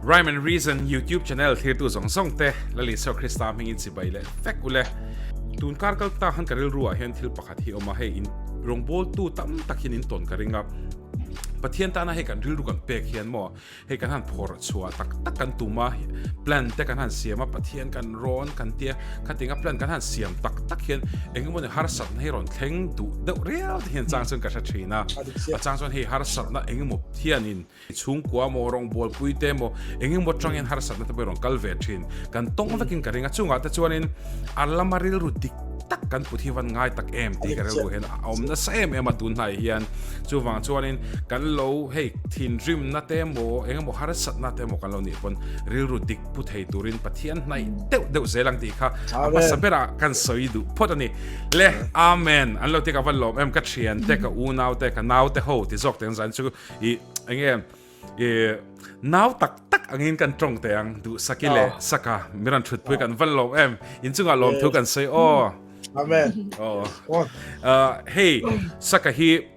Rhyme and Reason YouTube channel thlirtu zawng zawng te Lal Isua Krista hmingin chibai leh vek ule. Tun kar kal ta han ka rilru ah hian thil pakhat hi awm a, hei in rawngbawltu tam tak hian in tawn ka ring a. Pathian tana hei kan rilru kan pek hian maw hei kan han phawrh chhuah tak tak kan tum a, plan te kan han siam a, Pathian kan rawn kan tia khatinga plan kan han siam tak tak hian engemawni harsatna hi rawn thleng duh deuh riau te hian chang chuan ka hre thin a. A chang chuan hei harsatna engemaw hianin Chhungkua maw, rawngbawlpui te maw, eng emaw tangin harsatna te pawh i rawn kal ve thin. Kan tawng vekin ka ring a, chungah te chuanin a lama rilru dik tak kan put hi van ngai tak em tih ka rilru hian a awm nasa em em a tun hnai hian. Chuvang chuanin kan lo hei thinrimna te maw, eng emaw harsatna te maw kan lo nih pawn rilru dik pu thei turin Pathian hnaih deuh deuh zel ang tih kha a hmasa berah kan sawi duh phawt a ni. Le, Amen! An lo ti ka van lawm em, ka thiante, ka unaute, ka naute ho ti zawk te an zan chu. I enge i nau tak tak angin kan tawng teh ang duhsaki leh saka miran thut pui kan van lawm em in chungah lawm thu kan sawi aw. Amen. Aw. Hei saka hi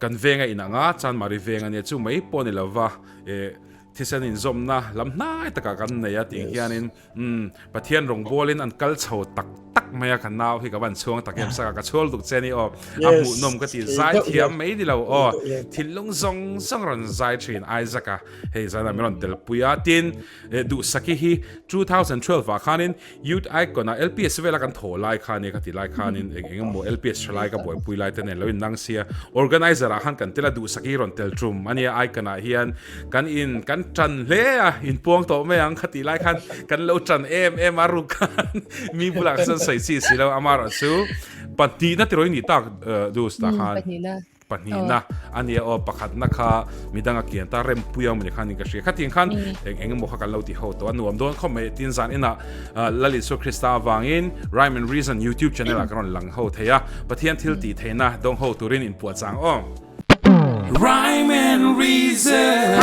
kan venga in anga Chanmari veng ania chu mai pawh ni lova e thisen inzawmna lam hnai takah kan nei a tih hianin Umm, Pathian rawngbawlin an kal chho tak tak mai a, ka nau hi ka van chhuang tak em saka ka chhual duk che ni aw, a hmuhnawm ka ti zai thiam mai ni lo aw, thinlung zawng zawng rawn zai thin Isaac a, hei zanah min rawn tel pui a, tin Duhsaki hi 2012 ah khanin Youth Icon ah LPS vela kan thaw lai kha ania ka ti lai khanin eng eng emaw LPS tha lai ka buaipui lai te nen lo in nang sia, organizer ah khan kan tel a Duhsaki rawn tel tum ania Icon ah hian. Kan in kan tan hle a, in puang tawh mai ang kha tih lai khan kan lo tan em em a ruk khan mi bulah chuan sawi chi si lo amarawh chu pahnihna tiraw i nih tak dus tah khan pahnihna a nia aw pakhatna kha midang a kian ta rempui ang mawni khan in ka hria khatiang khan eng eng emaw kha kan lo ti ho tawh a nuam dawn khawp mai tin zan inah Lal Isua Krista avangin Rhyme and Reason YouTube channel ah kan rawn lang ho thei a Pathian thil tih theihna dawng ho turin in puahchang aw. Rhyme and Reason.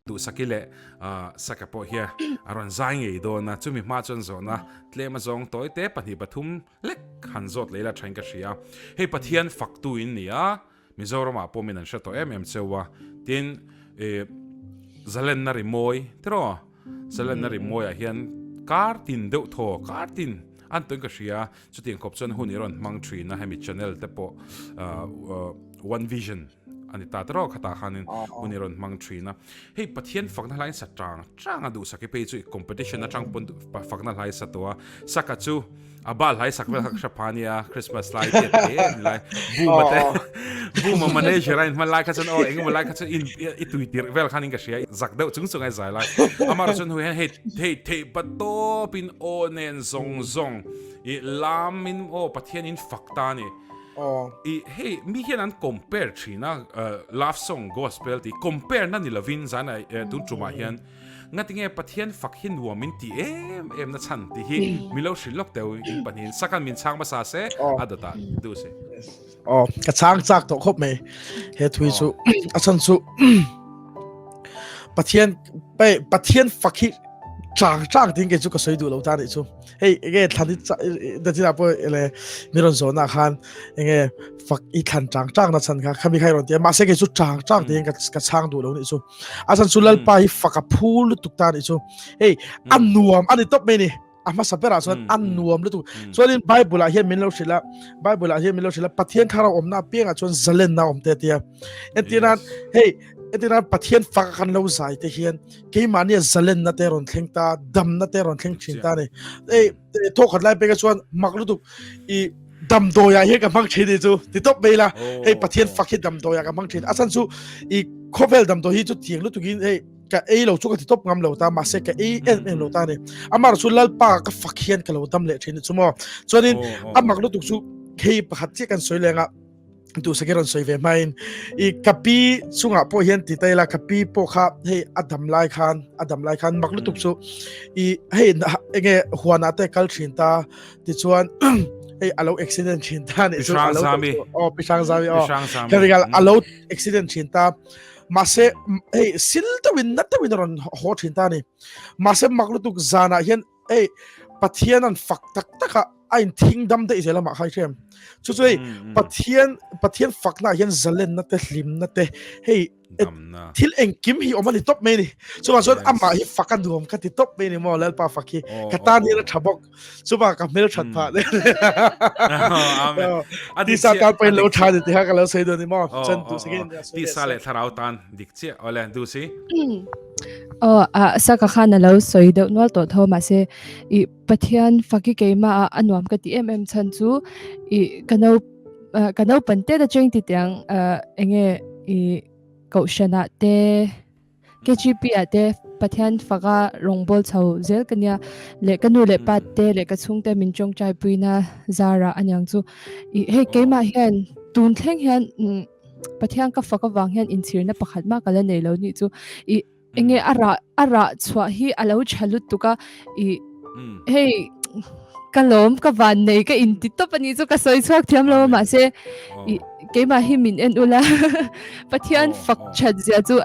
Duhsaki leh Saka pawh hian a rawn zai ngei dawn a, chumi hma chuan zawhna tlem a zawng tawi te pahnih pathum lek han zawt leh ila thain ka hria. Hei Pathian faktu in ni a, Mizoramah pawh min an hre tawh em em cheu a, tin zalenna rimawi tiraw zalenna rimawiah hian kar tin deuh thaw kar tin an tawhin ka hria chutiang khawp chuan hun i rawn hmang thin a hemi channel te pawh one vision a ni ta tiraw khatah khanin hun i rawn hmang thin a hei Pathian fakna hlain sa tang tang a duhsak i phei chu competition atang pawn fakna hlai sa tawh a saka chu A bal hlai sak vel kha ka hre pha nia Christmas lai te te ni lai boom te boom a manager a in hman lai kha chuan aw engemaw lai kha chuan in i tui tirh vel khan in ka hria zak deuh chung chung a i zai lai amah chuan hu hian hei hei theih pa tawp in aw nen zawng zawng i lam in aw Pathian in fak ta ni i hei mi hian an compare thin a love song gospel tih compare na ni lovin zan ah tun tumah hian Ngatinge Pathian fak hi nuam min ti em em na chhan tih hi mi lo hrilh lawk teu in pahnihin sakan min chhang hmasa se a dawtah duh se. Aw ka chhang chak tawh khawp mai he thui chu a chhan chu Pathian Pathian fak hi chang chang tin ke chu ka sawi duh lo ta nih chu. Hei enge thlan i da china pawh ele mi rawn zawhna khan enge fak i thlan chang chang na chhan kha khami khai rawn tia mahse ke chu chang chang te ka ka chhang duh lo ni chu a chan chu lalpa hi fak a phu lutuk ta ni chu hei a nuam ani top mai ni a hmasa berah chuan a nuam lutuk chuanin bible ah hian min lo hrilh a bible ah hian min lo hrilh a pathian thlarau awmna apiangah chuan zalenna awm te tia entirnan hei entirnan pathian fak kan lo zai te hian keimahnia zalenna te rawn thleng ta damna te rawn thleng thin ta ni ei thaw khat lai peka chuan mak lutuk i damdawiah hian ka hmang thin ni chu ti tawp mai la hei pathian fak hi damdawiah ka hmang thin a chan chu i khawvel damdawi hi chu tiang lutukin hei ka ei lo chu ka ti tawp ngam lo ta mahse ka ei em em lo ta ni amar chu lalpa ka fak hian ka lo dam leh thin chu maw chuanin a mak lutuk chu hei pakhat chiah kan sawi lenga tu sake ron soi ve main i kapi chunga pawh hian ti taila kapi pawh kha hei a dam lai khan a dam lai khan mak lutuk chu i hei enge huana te kal thin ta ti chuan hei alo accident thin ta ni chu alo oh pisang zami oh karigal alo accident thin ta mase hei sil tawin na tawin ron ho thin ta ni mase mak lutuk zana hian hei pathian an fak tak taka. a in thing dam daih zel amah kha i hria em chu chu hei Pathian Pathian fakna ah hian zalenna te hlimna te hei thil engkim hi awm a ni tawp mai ni chuvang chuan amah hi fak a nuam ka ti tawp mai ni maw Lalpa fak hi ka tan hian a tha bawk chuvang ka hmel that phah le tisa tan pawhin lo tha ni tiha ka lo sawi dawn ni maw chuan duh sakin tisa leh thlarau tan dik chiah awle duh si aw a saka khan a lo sawi deuh nual tawh tho mahse i Pathian fak i keimah a a nuam ka ti em em chhan chu i ka no ka naupan tet atang ti tiang enge i kohhranah te KGP ah te Pathian faka rawngbâwl chho zel ka nia leh ka nu leh pa te leh ka chhungte min tawngtai puina zarah aniang chu i hei keimah hian tun thleng hian Pathian ka fak avang hian inchhirna pakhat mah ka la nei lo nih chu i Enge a rah a rah chhuah hi a lo tha lutuk a i hei ka lawm ka van nei ka in ti tawp ani chu ka sawi chhuak thiam lo mahse i keimah hi min en ula Pathian fak that zia chu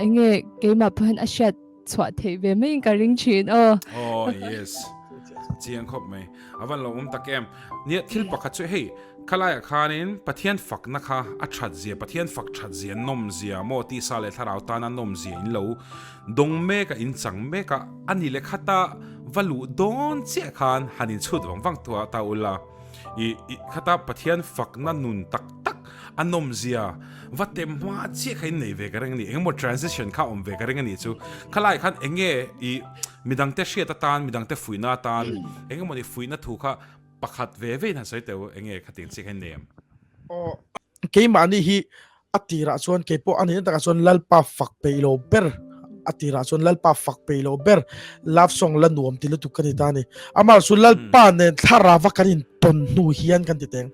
enge keimah pawh hian a hriat chhuah theih ve maiin ka ring thin aw. Oh yes chiang khawp mai a van lo awm tak em nia thil pakhat chu hei Khalaiah khanin Pathian fakna kha a that zia, Pathian fak that zia, nawm zia maw tisa leh thlarau tana nawm zia in lo dawng mek a, in chang mek a, a ni leh khata va luh dawn chiah khan han in chhut vang vang ta ta ula, i i khata Pathian fakna nun tak tak a nawm zia va tem hma chiah kha in nei ve ka ring a ni, engemaw transition kha awm ve ka ring a nih chu, khalaiah khan enge i midangte hriat atan, midangte fuihna atan engemaw ni fuihna thu kha Pakhat ve ve in han sawi teu enge khatiang chiah kha nem. Aw keimahni hi a tirah chuan keipawh a nihna takah chuan Lalpa fak peih lo ber a tirah chuan Lalpa fak peih lo ber love song la nuam ti lutuk ka ni ta a ni. Amah chu Lalpa nen thlarava kan intawn hnu hian kan ti teng.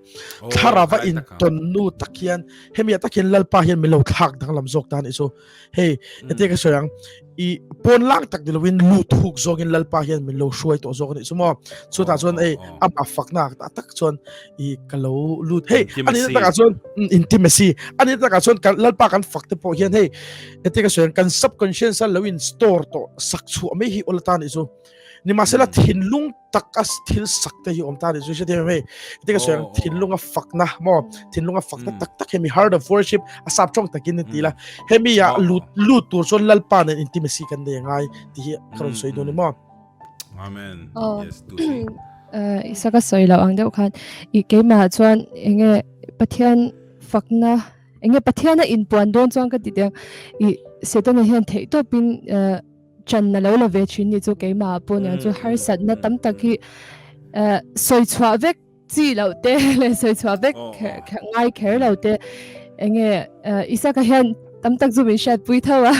Thlarava intawn hnu tak hian hemi ah tak hian Lalpa hian min lo thlak danglam zawk ta a nih chu. Hei, heti ka sawi ang, i pawn lang tak ni loin lut huk zawngin Lalpa hian min lo hruai tawh zawk a nih chu maw. Chutah chuan ei amah fakna ah tak chuan i ka lo lut. Hei, a nihna takah chuan intimacy. A nihna takah chuan kan Lalpa kan fak te pawh hian hei, heti ka sawi ang, kan subconscious a lo in store tawh sak chhuah mai hi awl atan nih chu. Nimahsela thinlung tak a thil sak te hi awm ta ni chu hre thiam hei te ka sawi thinlunga fakna maw thinlunga fakna tak tak hemi heart of worship a sap tawng takin ni ti la hemi a lut lut tur chuan lalpa nen intimacy kan nei ngai ti hi ka rawn sawi dawn ni maw amen yes tu isaka sawi lo ang deuh khan i keimah chuan enge pathian fakna enge pathian a inpuan dawn chuan ka ti teng i setana hian theih tawpin chan na lo la ve thin ni chu keimah pawh nia chu harsatna tam tak hi sawi chhuah vek chi lo te leh sawi chhuah vek ngai kher lo te enge Isaka hian tam tak chu min hriat pui tho a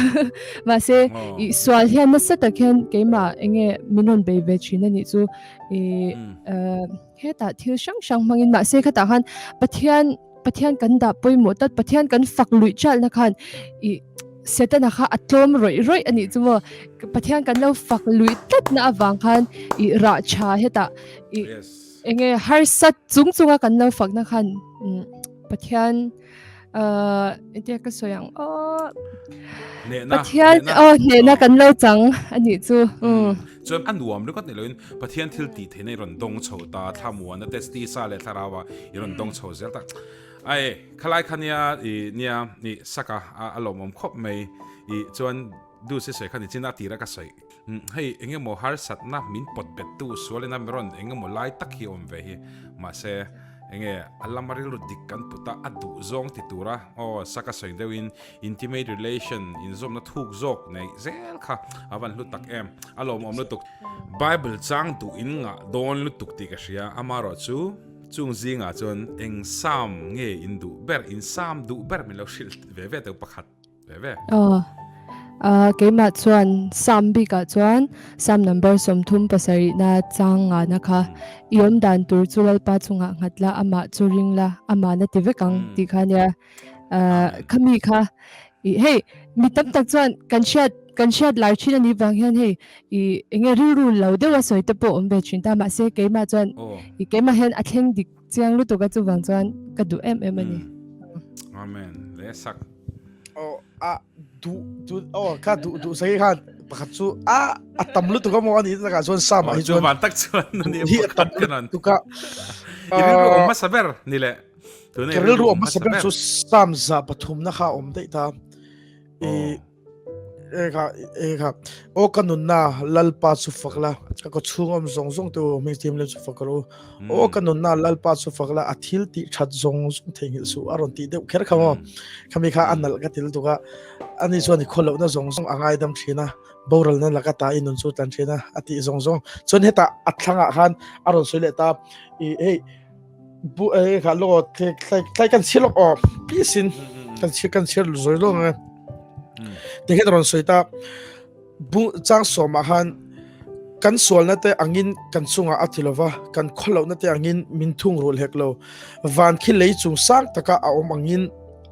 mahse i sual hian nasa tak hian keimah enge min rawn bei ve thin ani chu i hetah thil hrang hrang hmangin mahse khatah khan Pathian Pathian kan dah pawimawh tlat Pathian kan fak luih chalna khan i Setana kha a tlawm rawih rawih a nih chu maw Pathian kan lo fak luih tlatna avang khan i rah tha hetah i enge harsat chung chunga kan lo fakna khan Pathian entia ka sawi ang aw Pathian aw hnehna kan lo chang a nih chu. Chuan a nuam ringawt ni loin Pathian thil tih theihna i rawn dawng chho ta, thlamuana te tisa leh thlarau ah i rawn dawng chho zel ta. Ai khalai kha nia i nia i saka a lawmawm khawp mai i chuan du se sawi kha ni chin a tira ka sawi hei engemaw harsatna min pawt bet tu sualin a mi rawn engemaw lai tak hi awm ve hi mahse enge a lama rilru dik kan put a a duh zawng ti tura aw saka sawi deuhin Intimate relation, inzawmna thuk zawk neih zel kha a van hlu tak em. A lawmawm lutuk. Bible chang duh in ngah dawn lutuk tih ka hria. Amarawh chu chung zingah chuan eng Psalm nge in duh ber, in Psalm duh ber min lo hrilh ve ve teu pakhat ve ve. Aw, keimah chuan Psalm bikah chuan Psalm number 37 na chang ngahna kha i awm dan tur chu Lalpa chungah nghat la, amah chu ring la, amah na ti vek ang tih kha nia. Khami kha i hei mi tam tak chuan kan hriat kan hriat lar thin ani vang hian hei i enge rilru lo deuh a sawi te pawh awm ve thin ta mahse keimah chuan i keimah hian a thleng dik chiang lutuk a chuvang chuan ka duh em em ani. Amen le sak. Oh a duh duh oh kha duh duh sahi khan. pakhat chu a a tam lutuk a maw ani takah chuan sam ah hi chuan van tak chuan ani hi a tam lutuk a i rilru awm hmasa ber ni le tuna i rilru awm hmasa ber chu sam za pathum na kha awm daih ta i Eka eka o ka nunna lalpa chu fak la ka ko chhung awm zawng zawng te u hming tim lem chu fak ru o ka nunna lalpa chu fak la a thil ti that zawng zawng theihnghilh su a rawn tih deuh kher kha maw khami kha a nalh ka til tuk a ani chuan i khawlohna zawng zawng a ngaidam thin a boralna laka ta i nun chu tlan thin a a tih zawng zawng chuan hetah a thlangah khan a rawn sawi leh ta i hei bu e kha lo tlai kan chhiar lawk aw please in kan chhiar kan chhiar zoi lo nge te hian rawn sawi ta bu chang sawmah khan kan sualna te angin kan chungah a ti lova kan khawlohna te angin min thung rul hek lo van khi lei chung sang taka a awm angin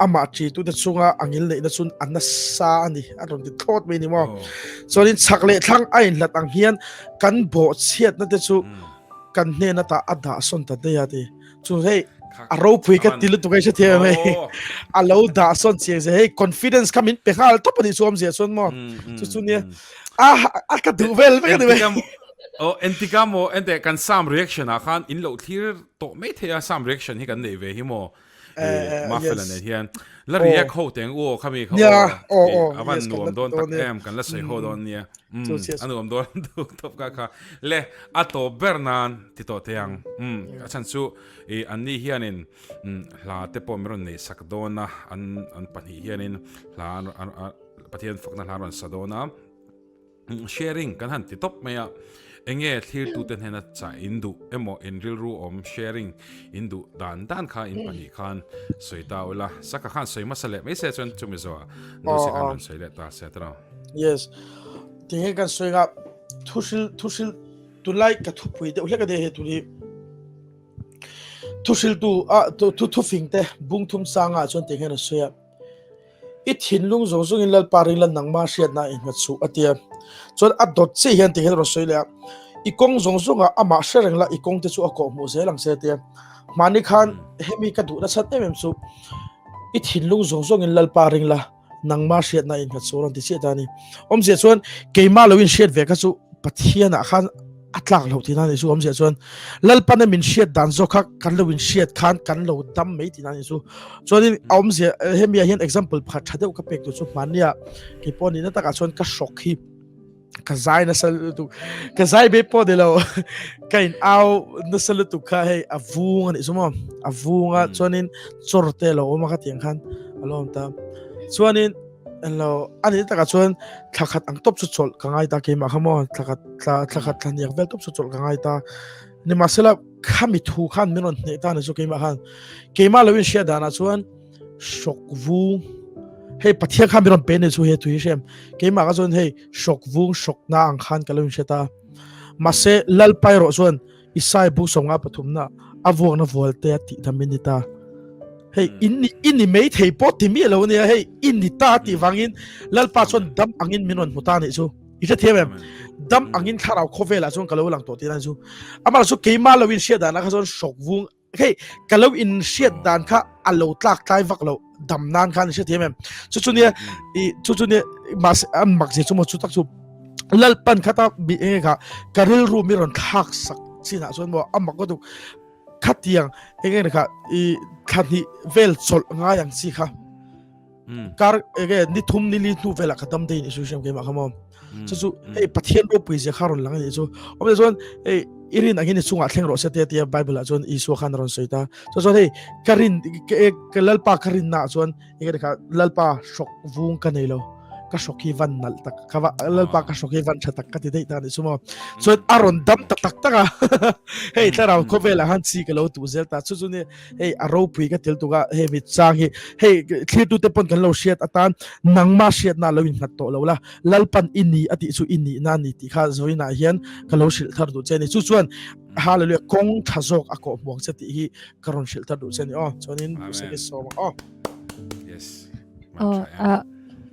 amah ṭi tu te chunga angil neihna chun a nasa ani a rawn ti thlawt mai ni maw chuanin chhak leh thlang a inhlat ang hian kan bawh chhiatna te chu kan hnen ata a dah sawn ta daih a ti chu hei a ropui ka ti lutuk hei hrethiam em hei a lo dah sawn chiang zia hei confidence kha min pe nghal tawp ani chu awmzia chuan maw chu chu nia a a ka duh vel vek ani mai Oh, entika mo ente kan sam reaction ah khan in lo thlir tawh mai thei a sam reaction hi kan nei ve hi maw Mafela nen hian la react ho teng u aw khami kha aw avan nuam dawn tak em kan la sawi ho dawn nia a nuam dawn duk tawp ka kha le a tawp ber nan ti tawh thei ang a chhan chu i anni hianin hla te pawh min rawn nei sak dawn a an an pahnih hianin hla Pathian fakna hla rawn sa dawn a. Sharing kan han ti tawp mai a, enge thlirtute hnena chah in duh emaw in rilru awm sharing in duh dan dan kha in pahnih khan sawi ta ula, Saka khan sawi hmasa leh mai se chuan chumi zawhah Lucy khan rawn sawi leh ta se tiraw. Yes, tinge kan sawi nga thuhril thuhril tunlai ka thupui deuh hlek a nia he tun hi thuhriltu a thu thufing te bungthum sangah chuan tinge an sawi a. I thinlung zawng zawngin Lalpa ring la nangmah hriatna i nghat suh a ti a. Chuan a dawt chiah hian tihian rawn sawi leh a, I kawng zawng zawngah amah hre reng la i kawng te chu a kawhhmuh zel ang che a ti a. Hmani khan hemi ka duhna chhan em em chu i thinlung zawng zawngin Lalpa ring la nangmah hriatna i nghat suh a rawn ti chiah ta a ni. Awmzia chuan keimah lo inhriat ve kha chu Pathianah khan a tlak loh tihna a nih chu awmzia chuan Lalpana min hriat dan zawk kha kan lo inhriat khan kan lo dam mai tihna a nih chu chuanin a awmzia hemi ah hian example pakhat tha deuh ka pek tur chu hmannia kei pawh nihna takah chuan ka hrawk hi ka zai nasa lutuk ka zai be pawh ni lo ka in au nasa lutuk kha hei a vung a nih chu maw a vung a chuanin chawr te a lo awm a kha tiang khan a lo awm ta chuanin Englo, a nih takah chuan thla khat ang tawp chu chawlh ka ngai ta keimah kha maw, thla khat thla thla khat thla hniak vel tawp chu chawlh ka ngai ta. Nimahsela khami thu khan min rawn hneh ta ni chu keimah khan. Keimah lo in hriat danah chuan hrawk vung hei Pathian khan min rawn pe ni chu he thu hi hrem. Keimah kha chuan hei hrawk vung hrawk na ang khan ka lo in hre ta. Mahse Lalpa erawh chuan Isai buk sawmnga pathumna a vuakna vualte a tih dam in ni ta. Hei in ni in ni mai thei pawh ti miah lo ania hei in ni ta tih vangin Lalpa chuan dam angin min rawn hmu ta nih chu. I hre thiam em? Dam angin thlarau khawvelah chuan ka lo lang tawh tih na chu. Amah chu keimah lo in hriat dan ah kha chuan hrawk vung hei ka lo in hriat dan kha a lo tlak tlai vak lo dam nan khan i hre thiam em chu chu nia i chu chu nia mahse an mak zia chu maw chu tak chu lalpan khata mi enge kha ka rilru mi rawn thlak sak chinah chuan maw a mak lutuk khatiang enge ni kha i thla hnih vel chawlh ngai ang chi kha kar ege ni thum ni li hnu velah ka dam dei ni chu hriam keimah kha maw chu chu hei pathian ropui zia kha rawn lang ani chu awm chuan hei i rin angin i chungah thleng rawh se te tia bible ah chuan Isua khan rawn sawi ta chu chuan hei ka rin ka lalpa ka rin na chuan enge kha lalpa hrawk vung ka nei lo ka hrawk hi van nalh tak ka va lalpa ka hrawk hi van tha tak ka ti daih ta ni chu maw chuan a rawn dam tak tak tak a hei thlarau khawvelah han chi ka lo tuh zel ta chu chu ni hei a ropui ka tel tuk a hei mi chang hi hei thlir tu te pawn kan lo hriat atan nangma hriatna lo in nghat tawh lo la lalpan i ni a tih chu i nih na ni tih kha zawinah hian ka lo hrilh thar duh che ni chu chuan hallelujah kawng tha zawk a kawh hmuang che tih hi ka rawn hrilh thar duh che ni aw chuanin duhsaki sawm ang aw yes aw a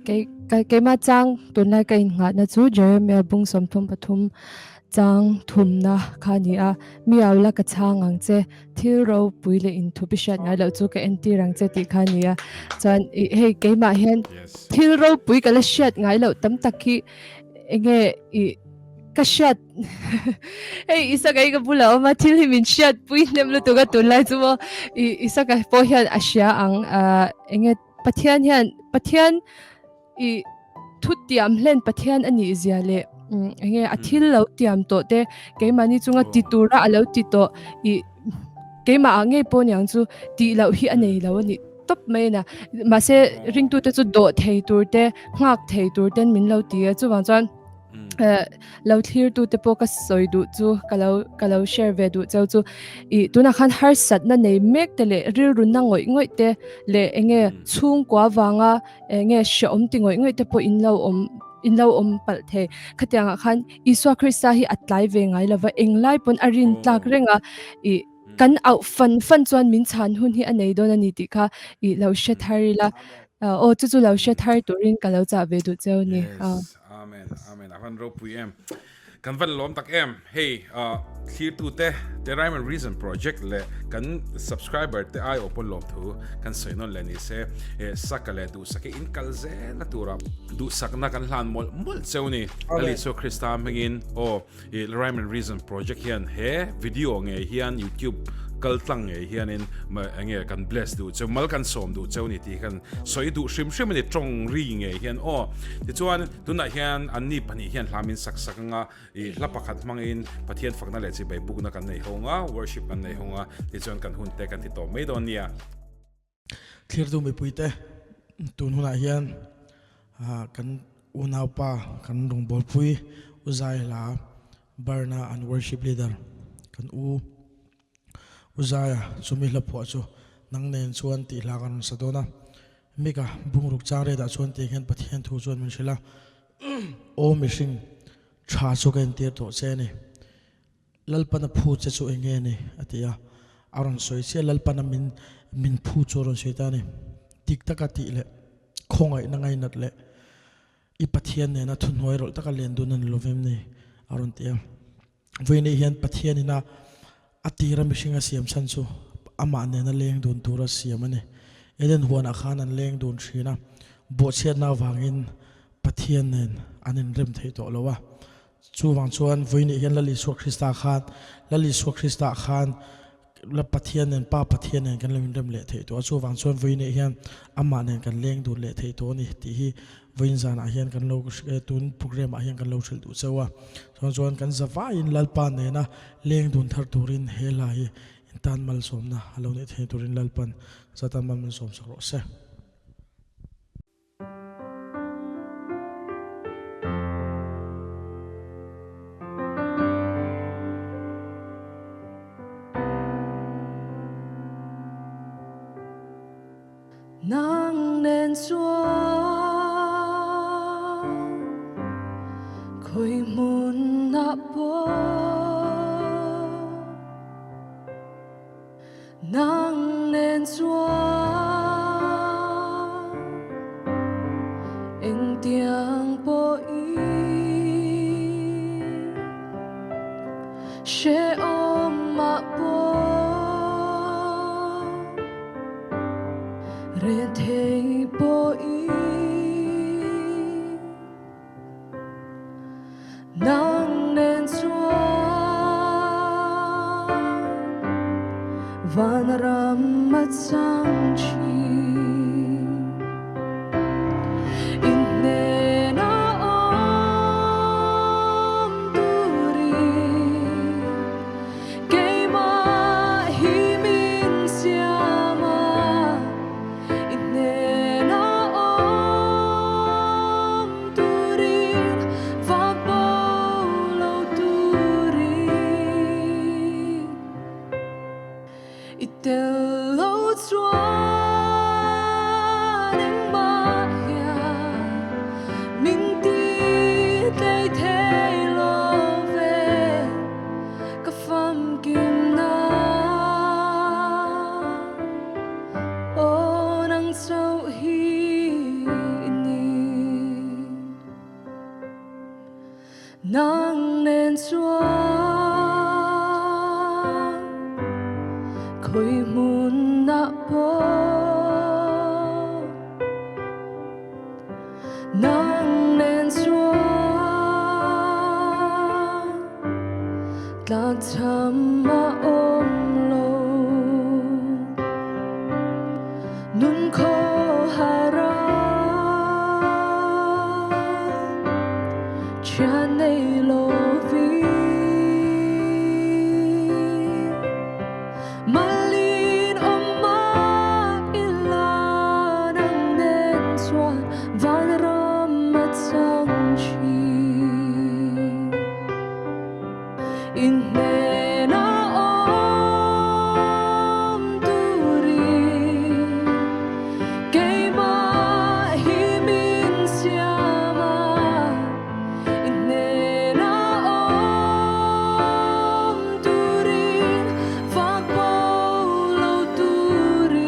kei keima chang tunlai ka innghahna chu Jeremiah bung 33 chang thumna kha ni a mi au la ka chhang ang che thil ropui leh inthup i hriat ngai loh chu ka entir ang che tih kha a ni a chuan ih hei keimah hian thil ropui ka la hriat ngai loh tam tak hi. enge i ka hriat hei Isaka hi ka bulah a awm a thil hi min hriat pui hnem lutuk a tunlai chu maw i Isaka pawh hian a hria ang ah enge Pathian hian Pathian i thu tiam hlen Pathian a nih zia leh enge a thil lo tiam tawh te keimahni chunga ti tura a lo ti tawh i keimah ah ngei pawh niang chu tih loh hi a nei lo a nih tawp mai a nia mahse ringtute chu dawh thei tur te nghak thei tur ten min lo ti a chuvang chuan lo thlir tu te pawh ka sawi duh chu ka lo ka lo share ve duh cheu chu i tunah khan harsatna nei mek te leh rilru na ngawih ngawih te leh enge chhungkua vanga enge hrehawm ti ngawih ngawih te pawh in lo awm in lo awm palh thei khatiangah khan Isua Krista hi a tlai ve ngai lova englai pawn a rin tlak reng a i kan auh fan fan chuan min chhan hun hi a nei dawn a ni tih kha i lo hre thar ila aw chu chu lo hre thar turin ka lo chah ve duh cheu a ni. Yes, amen, amen. A van ropui em. Kan van lawm tak em. Hei, thlir tu te, te Rhyme and Reason project leh kan subscriber te ai awh pawn lawm thu kan sawi nawn leh ni se. Saka leh duhsaka in kal zel na tura duhsakna kan hlan mawlh mawlh cheu ni. Lal Isua Krista hmingin aw i Rhyme and Reason project hian he video ngei hian YouTube kal tlang ngei hianin enge kan bless duh cheu mal kan sawm duh cheu ni tih kan sawi duh hrim hrim a ni tawng ri ngei hian aw. Tichuan Tunah hian anni pahnih hian hla min sak sak anga i hla pakhat hmangin Pathian fakna leh chibai bukna kan nei ho anga, worship kan nei ho anga, tichuan kan hun te kan ti tawh mai dawn nia. Thlirtu mipuite tun hunah hian kan unaupa kan rawngbawlpui U Zai Hla Barna an worship leader kan u U Zaia chumi hla phuah chu nang nen chuan tih hla kan rawn sa dawn a. Mika bungruk chang riatah chuan tiang hian Pathian thu chuan min hrilh a, Aw mihring, tha chu ka entir tawh che a ni. Lalpana phu che chu eng nge ni? a ti a. A rawn sawi chiah Lalpana min min phu chu a rawn sawi ta a ni. Dik taka tih leh khawngaihna ngainat leh i Pathian nena thuhnuai rawlh taka len dun a ni lovem ni? a rawn ti a. Vawiinah hian Pathianin a a tira mihring a siam chhan chu amah nena leng dun tura siam a ni. Eden huanah khan an leng dun thin a, bawhchhiatna avangin Pathian nen an inrem thei tawh lo a. Chuvang chuan vawiinah hian Lal Isua Krista khan Lal Isua Krista khan La Pathian nen, Pa Pathian nen kan lo inrem leh theih tawh a, chuvang chuan vawiinah hian amah nen kan leng dun leh theih tawh a ni tih hi vawiin zanah hian kan lo tun program ah hian kan lo hrilh duh cheu a. Chuan chuan kan zavaiin Lalpa nena leng dun thar turin he hla hi intan malsawmna a lo neih theih turin Lalpan zatan malsawm sak rawh se. Nang nen chuan khawi hmunah pawh Nang nen chuan engtiang pawhin hrehawm mah pawh rethei pawhin Nang nen chuan van ram a chang thin. In hnena awm turin keimah hi min siam a. I hnena awm turin vak bo lo turin i tel lo chuan engmah hian min ti tlei thei lo ve ka famkim na. Aw nang chauh hi i ni. Nang nen chuan khawi hmunah pawh nang nen chuan. chuan vanram a chang thin. In hnena awm turin keimah hi min siam a, in hnena awm turin fak bo lo turin.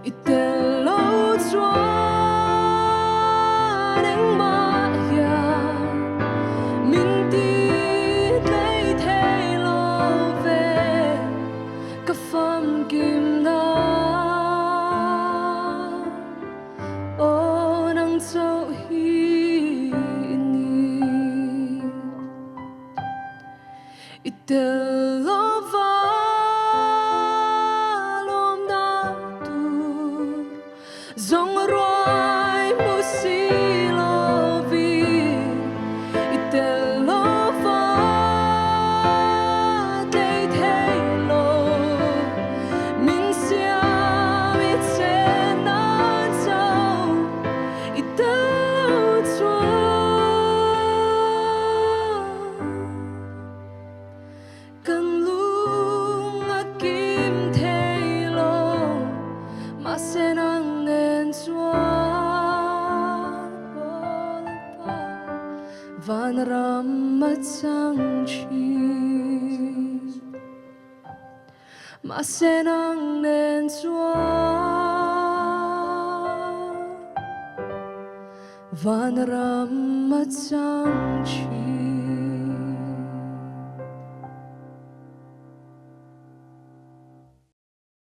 I tel lo chuan engmah hian min ti tlei thei lo ve ka famkim na. Aw nang chauh hi i ni. I tel lova lawmna tur zawng ruai hmu si lovin i tel lova tlei thei lo min siam i chen nan chauh i tel lo chuan. Kan lung a kim thei lo, mahse nang nen chuan Lalpa vanram a chang thin. Mahse nang nen chuan vanram a chang thin.